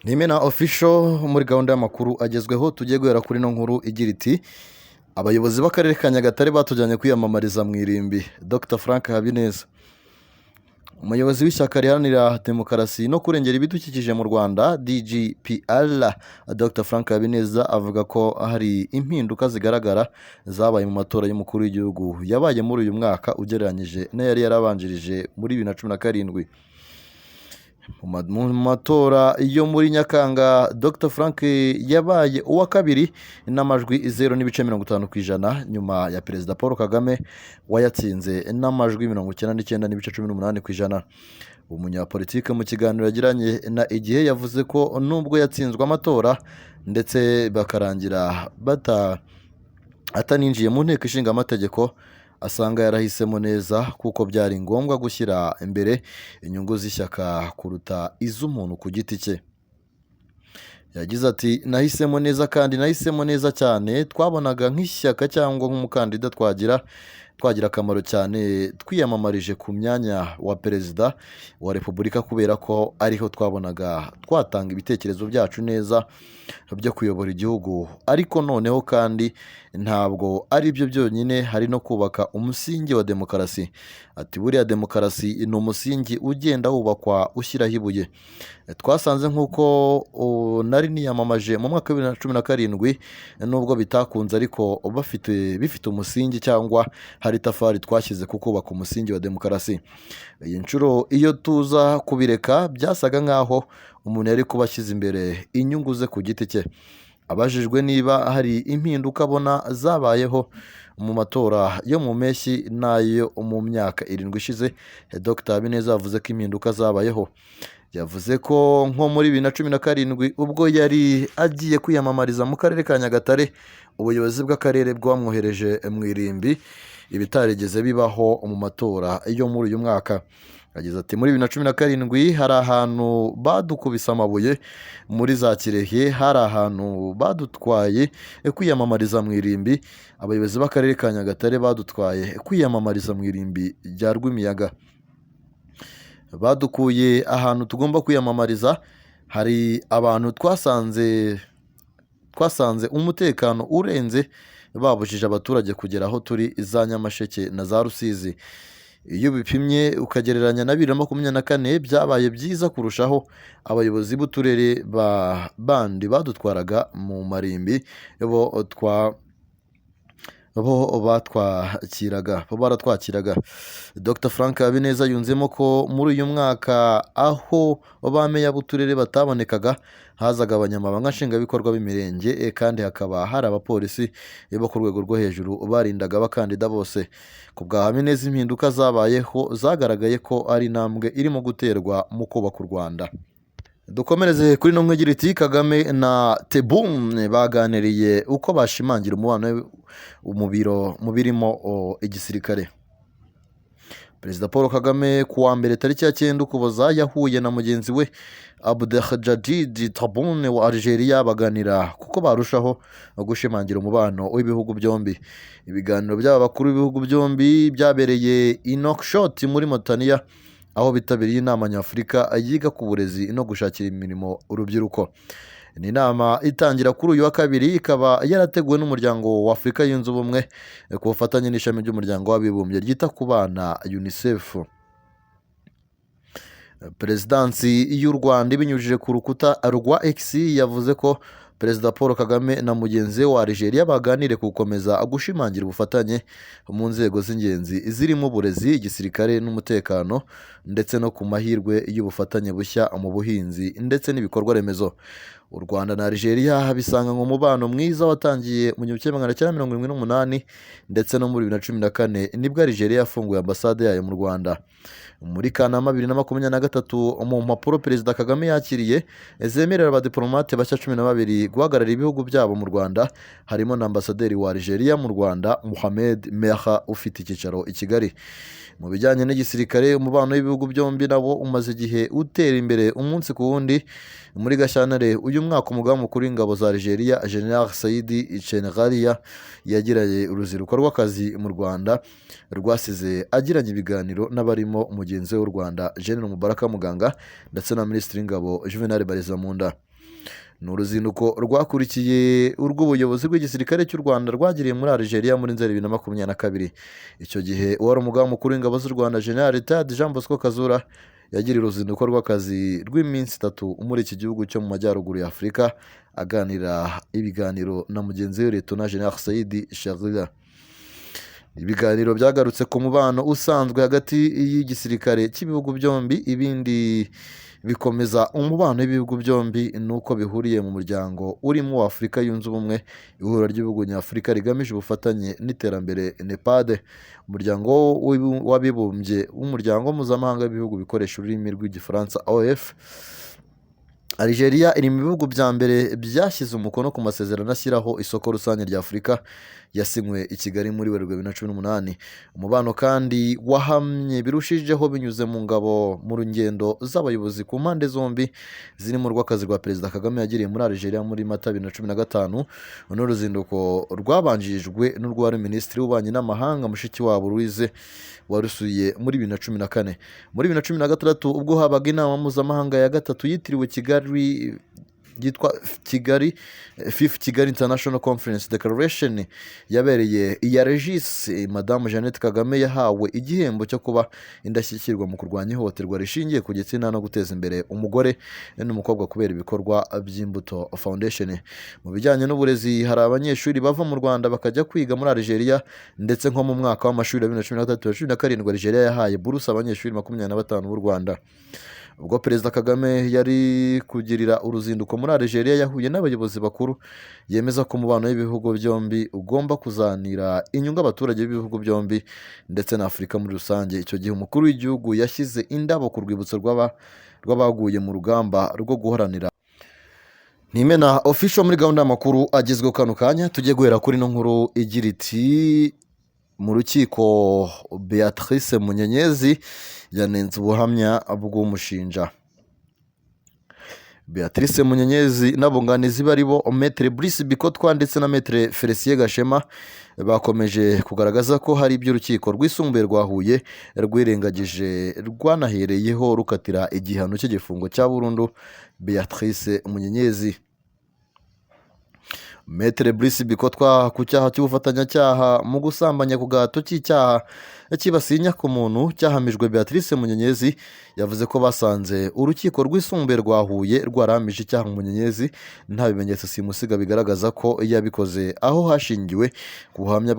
Ni Imena Official muri gahunda y'amakuru agezweho. Tugiye guhera kuri ino nkuru igira iti: "Abayobozi b'akarere ka Nyagatare batujyanye kwiyamamariza mu irimbi." Dr Frank Habineza, umuyobozi w'ishyaka riharanira demokarasi no kurengera ibidukikije mu Rwanda, DGPR, Dr Frank Habineza, avuga ko hari impinduka zigaragara zabaye mu matora y'umukuru w'igihugu yabaye muri uyu mwaka ugereranyije n'ayari yarabanjirije muri 2017. Mu matora yo muri Nyakanga, Dr Frank yabaye uwa kabiri n'amajwi 0.50% nyuma ya Perezida Paul Kagame wayatsinze n'amajwi 99.18%. Umunyapolitike mu kiganiro yagiranye na Igihe yavuze ko nubwo yatsinzwe amatora ndetse bakarangira bata ataninjiye mu Nteko Ishinga Amategeko, asanga yarahisemo neza kuko byari ngombwa gushyira imbere inyungu z'ishyaka kuruta iz'umuntu ku giti cye. Yagize ati: "Nahisemo neza kandi nahisemo neza cyane. Twabonaga nk'ishyaka cyangwa nk'umukandida twagira akamaro cyane twiyamamarije ku myanya wa Perezida wa Repubulika, kubera ko ariho twabonaga twatanga ibitekerezo byacu neza byo kuyobora igihugu. Ariko noneho kandi ntabwo ari byo byonyine, hari no kubaka umusingi wa demokarasi." Ati: "Buriya demokarasi ni umusingi ugenda wubakwa ushyiraho ibuye. Twasanze nk'uko nari niyamamaje mu mwaka wa 2017, nubwo bitakunze, ariko bafite bifite umusingi cyangwa hari itafari twashyize ku kubaka umusingi wa demokarasi. Iyi nshuro iyo tuza kubireka, byasaga nk'aho umuntu yari kuba ashyize imbere inyungu ze ku giti cye." Abajijwe niba hari impinduka abona zabayeho mu matora yo mu mpeshyi n'ayo mu myaka 7 ishize, Dr Habineza yavuze ko impinduka zabayeho. Yavuze ko nko muri 2017, ubwo yari agiye kwiyamamariza mu karere ka Nyagatare, ubuyobozi bw'akarere bwamwohereje mu irimbi, ibitarigeze bibaho mu matora yo muri uyu mwaka. Yagize ati: "Muri 2017 hari ahantu badukubise amabuye muri za Kirehe, hari ahantu badutwaye kwiyamamariza mu irimbi. Abayobozi b'akarere ka Nyagatare badutwaye kwiyamamariza mu irimbi rya Rwimiyaga, badukuye ahantu tugomba kwiyamamariza. Hari abantu twasanze umutekano urenze, babujije abaturage kugera aho turi za Nyamasheke na za Rusizi. Iyo ubipimye ukagereranya na 2024, byabaye byiza kurushaho. Abayobozi b'uturere bandi badutwaraga mu marimbi, bo baratwakiraga." Dr Frank Habineza yunzemo ko muri uyu mwaka aho ba meya b'uturere batabonekaga, hazaga abanyamabanga nshingwabikorwa b'imirenge, kandi hakaba hari abapolisi bo ku rwego rwo hejuru barindaga abakandida bose. Ku bwa Habineza, impinduka zabayeho zagaragaye ko ari intambwe irimo guterwa mu kubaka u Rwanda. Dukomereze kuri ino nkuru igira iti: "Kagame na Tebboune baganiriye uko bashimangira umubano mu biro mu birimo igisirikare." Perezida Paul Kagame ku wa mbere tariki ya 9 Ukuboza yahuye na mugenzi we Abdelmadjid Tebboune wa Algeria, baganira kuko barushaho gushimangira umubano w'ibihugu byombi. Ibiganiro by'aba bakuru b'ibihugu byombi byabereye i Nouakchott muri Mauritania, aho bitabiriye inama nyafurika yiga ku burezi no gushakira imirimo urubyiruko. Ni inama itangira kuri uyu wa kabiri, ikaba yarateguwe n'Umuryango wa Afurika Yunze Ubumwe ku bufatanye n'ishami ry'Umuryango w'Abibumbye ryita ku bana, UNICEF. Perezidansi y'u Rwanda ibinyujije ku rukuta rwa X yavuze ko Perezida Paul Kagame na mugenzi we wa Algeria baganiriye ku gukomeza gushimangira ubufatanye mu nzego z'ingenzi zirimo uburezi, igisirikare n'umutekano, ndetse no ku mahirwe y'ubufatanye bushya mu buhinzi ndetse n'ibikorwa remezo. U Rwanda na Algeria bisanganywe umubano mwiza watangiye mu 1978, ndetse no muri 2014 nibwo Algeria yafunguye ambasade yayo mu Rwanda. Muri Kanama 2023, mu mpapuro Perezida Kagame yakiriye zemerera abadiplomate bashya 12 guhagararira ibihugu byabo mu Rwanda, harimo na ambasaderi wa Algeria mu Rwanda, Mohamed Merah, ufite icyicaro i Kigali. Mu bijyanye n'igisirikare, umubano w'ibihugu byombi nawo umaze igihe utera imbere umunsi ku wundi. Muri Gashyantare uyu mwaka, Umugaba Mukuru w'Ingabo za Algeria, General Saidi Chengaria, yagiranye uruzinduko rw'akazi mu Rwanda rwasize agiranye ibiganiro n'abarimo mugenzi we w'u Rwanda, General Mubaraka Muganga, ndetse na Minisitiri w'Ingabo Juvenal Marizamunda. Ni uruzinduko rwakurikiye urw'ubuyobozi bw'igisirikare cy'u Rwanda rwagiriye muri Algeria muri Nzeri 2022. Icyo gihe uwari umugaba mukuru w'ingabo z'u Rwanda, General Retired Jean Bosco Kazura, yagiriye uruzinduko rw'akazi rw'iminsi 3 muri iki gihugu cyo mu majyaruguru ya Afurika, aganira ibiganiro na mugenzi we Liyetona General Saidi Sharira. Ibiganiro byagarutse ku mubano usanzwe hagati y'igisirikare cy'ibihugu byombi, ibindi bikomeza umubano w'ibihugu byombi nuko bihuriye mu muryango urimo wa Afurika Yunze Ubumwe, ihuriro ry'ibihugu nyafurika rigamije ubufatanye n'iterambere NEPAD, umuryango w'abibumbye w'umuryango mpuzamahanga w'ibihugu bikoresha ururimi rw'igifaransa OF. Algeria iri mu bihugu bya mbere byashyize umukono ku masezerano ashyiraho isoko rusange rya Afurika yasinywe i Kigali muri Werurwe 2018. Umubano kandi wahamye birushijeho binyuze mu ngabo mu ngendo z'abayobozi ku mpande zombi, zirimo urw'akazi rwa Perezida Kagame yagiriye muri Algeria muri Mata 2015, n'uruzinduko rwabanjirijwe n'urwari Minisitiri w'Ububanyi n'Amahanga Mushikiwabo Louise warusuye muri 2014. Muri 2016 ubwo habaga inama mpuzamahanga ya gatatu yitiriwe Kigali yitwa Kigali Fifth Kigali International Conference Declaration yabereye iya Regis, Madamu Jeannette Kagame yahawe igihembo cyo kuba indashyikirwa mu kurwanya ihohoterwa rishingiye ku gitsina no guteza imbere umugore n'umukobwa kubera ibikorwa by'Imbuto Foundation. Mu bijyanye n'uburezi, hari abanyeshuri bava mu Rwanda bakajya kwiga muri Algeria, ndetse nko mu mwaka w'amashuri wa 2013 2017 Algeria yahaye buruse abanyeshuri 25 b'u Rwanda. Ubwo Perezida Kagame yari kugirira uruzinduko muri Algeria, yahuye n'abayobozi bakuru, yemeza ko umubano w'ibihugu byombi ugomba kuzanira inyungu abaturage b'ibihugu byombi ndetse na Afurika muri rusange. Icyo gihe umukuru w'igihugu yashyize indabo ku rwibutso rw'abaguye mu rugamba rwo guharanira. Nimena Official, muri gahunda y'amakuru agezweho kano kanya, tujye guhera kuri ino nkuru igira iti: mu rukiko Beatrice Munyenyezi yanenze ubuhamya bw'umushinja. Beatrice Munyenyezi n'abunganizi baribo Maître Brice Bikotwa ndetse na Maître Felicien Gashema bakomeje kugaragaza ko hari ibyo urukiko rwisumbuye rwa Huye rwirengagije rwanahereyeho rukatira igihano cy'igifungo cya burundu Beatrice Munyenyezi. Maître Brice Bikotwa, ku cyaha cy'ubufatanyacyaha mu gusambanya ku gahato cy'icyaha cyibasiye inyokomuntu cyahamijwe Beatrice Munyenyezi, yavuze ko basanze urukiko rwisumbuye rwa Huye rwarahamije icyaha Munyenyezi nta bimenyetso simusiga bigaragaza ko yabikoze, aho hashingiwe ku buhamya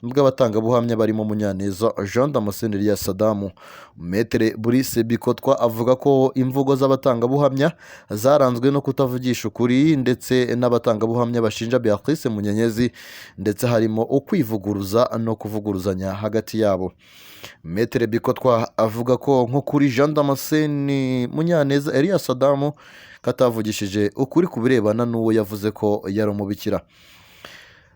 bw'abatangabuhamya barimo Munyaneza Jean Damascene Elias Sadamu. Maître Brice Bikotwa avuga ko imvugo z'abatangabuhamya zaranzwe no kutavugisha ukuri, ndetse n'abatangabuhamya bashinja Beatrice Munyenyezi, ndetse harimo ukwivuguruza no kuvuguruzanya hagati yabo. Maître Bikotwa avuga ko nko kuri Jean Damascene Munyaneza Elias Sadamu katavugishije ukuri ku birebana n'uwo yavuze ko yari umubikira.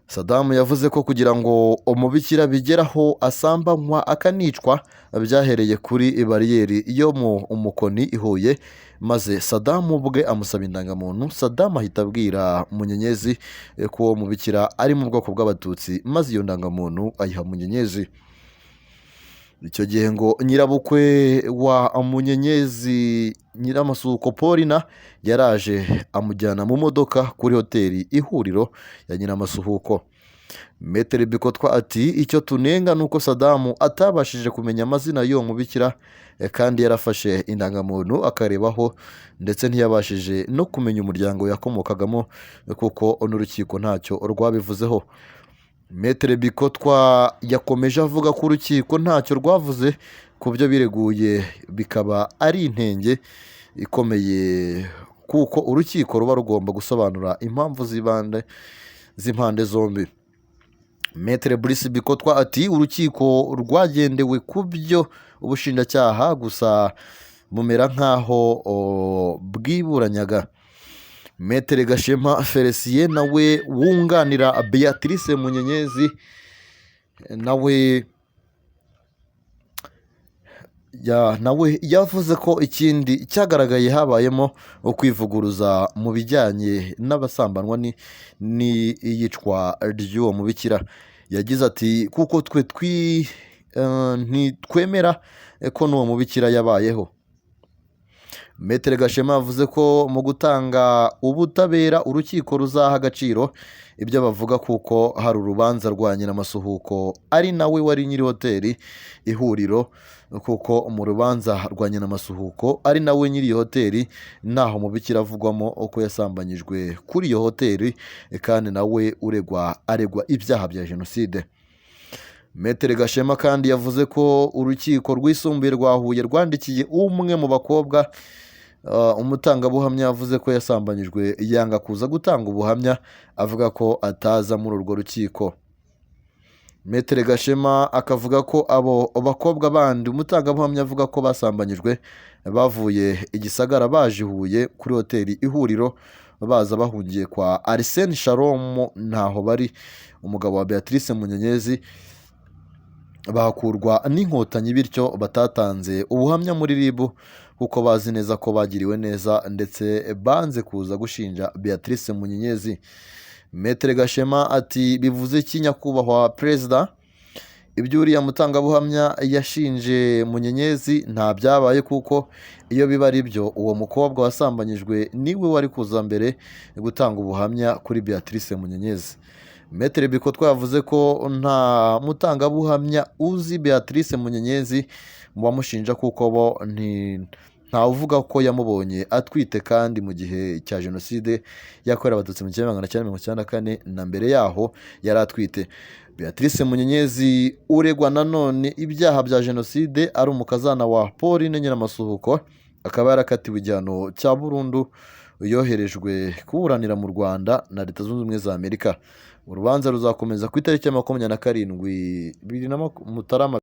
Sadamu yavuze ko kugira ngo umubikira bigeraho asambanywa akanicwa byahereye kuri bariyeri yo mu Umukoni i Huye, maze Sadamu ubwe amusaba indangamuntu. Sadamu ahita abwira Munyenyezi ko uwo mubikira ari mu bwoko bw'Abatutsi, maze iyo ndangamuntu ayiha Munyenyezi. Icyo gihe ngo nyirabukwe wa Munyenyezi, Nyiramasuhuko Paulina, yaraje amujyana mu modoka kuri hoteli Ihuriro ya Nyiramasuhuko. Maître Bikotwa ati: icyo tunenga ni uko Sadamu atabashije kumenya amazina y'uwo mubikira kandi yarafashe indangamuntu akarebaho, ndetse ntiyabashije no kumenya umuryango yakomokagamo kuko n'urukiko ntacyo rwabivuzeho. Maître Bikotwa yakomeje avuga ko urukiko ntacyo rwavuze ku byo bireguye, bikaba ari intenge ikomeye kuko urukiko ruba rugomba gusobanura impamvu z'ibande z'impande zombi. Maître Brice Bikotwa ati: urukiko rwagendewe ku byo ubushinjacyaha gusa bumera nk'aho bwiburanyaga. Maître Gashema Felicien nawe wunganira Beatrice Munyenyezi nawe yavuze ko ikindi cyagaragaye habayemo ukwivuguruza mu bijyanye n'abasambanwa n'iyicwa ry'uwo mubikira. Yagize ati: kuko twe ntitwemera ko n'uwo mubikira yabayeho. Maître Gashema yavuze ko mu gutanga ubutabera urukiko ruzaha agaciro ibyo bavuga, kuko hari urubanza rwa Nyiramasuhuko ari nawe wari nyiri hoteli Ihuriro, kuko mu rubanza rwa Nyiramasuhuko ari nawe nyiri iyo hoteli ntaho mubikira avugwamo ko yasambanyijwe kuri iyo hoteli, kandi nawe uregwa aregwa ibyaha bya jenoside. Maître Gashema kandi yavuze ko urukiko rwisumbuye rwa Huye rwandikiye umwe mu bakobwa umutangabuhamya yavuze ko yasambanyijwe yanga kuza gutanga ubuhamya, avuga ko ataza muri urwo rukiko. Maître Gashema akavuga ko abo bakobwa bandi umutangabuhamya avuga ko basambanyijwe bavuye i Gisagara baje i Huye kuri hoteli Ihuriro, baza bahungiye kwa Arsene Shalom ntaho bari, umugabo wa Beatrice Munyenyezi, bahakurwa n'Inkotanyi, bityo batatanze ubuhamya muri RIB kuko bazi neza ko bagiriwe neza ndetse banze kuza gushinja Beatrice Munyenyezi. Maître Gashema ati bivuze iki nyakubahwa perezida? Ibyo uriya mutangabuhamya yashinje Munyenyezi nta byabaye, kuko iyo biba ari byo uwo mukobwa wasambanyijwe niwe wari kuza mbere gutanga ubuhamya kuri Beatrice Munyenyezi. Maître Bikotwa yavuze ko nta mutangabuhamya uzi Beatrice Munyenyezi mu bamushinja, kuko bo ntawuvuga ko yamubonye atwite, kandi mu gihe cya jenoside yakorewe Abatutsi mu 1994 na mbere yaho yari atwite. Beatrice Munyenyezi uregwa nanone ibyaha bya jenoside ari umukazana wa Pauline Nyiramasuhuko, akaba yarakatiwe igihano cya burundu, yoherejwe kuburanira mu Rwanda na Leta Zunze Ubumwe za Amerika. Urubanza ruzakomeza ku itariki ya 27 Mutarama.